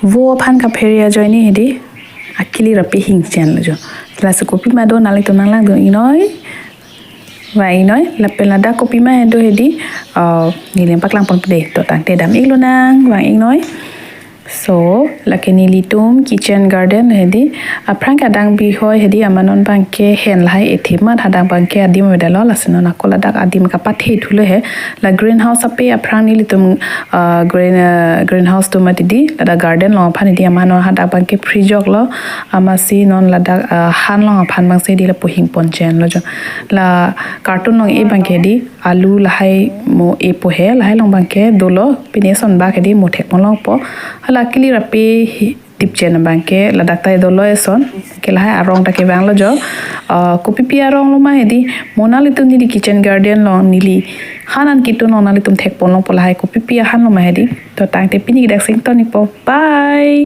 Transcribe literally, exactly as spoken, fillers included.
Vo aphan kaphere ajoine hedi akili rapi hingchenlo jo. Laso kopima do nanglitum nanglangdun iknoi. Vang iknoi, lapen ladak kopima he do hedi, uh, neli nangpaklangponpo de. To tangte dam iklonang, vang iknoi. So, lake nelitum kitchen garden hedi, aphrang ke adang bihoi hedi amat non abangke hen lahai ethe amat hadak abangke adim avedetlo, lasi non ako ladak adim kapathe thulo he. La greenhouse ape aphrang nelitum, uh, green, uh, greenhouse atum mati di, ladak garden along aphan hedi amat non hadak abangke phrijoklo, amatsi non ladak, uh, han along aphan abangsi hedi lapu hingponchenlo jo. La carton along e abangke hedi, alu lahai mo epo he, lahai along abangke dolo, pine eson bak hedi mo thekponlongpo. Hala akili rapi hi-, tipchen abangke ladak ta dolo eson. Ke lahai arong ta kevanglo jo. Uh, kopipi arong lo ma hedi, mo nanglitum neli kitchen garden along neli han an kitun along nanglitum thekponlongpo lahai kopipi ahan lo ma hedi. To tangte pini kedak sington ikpo. Bye.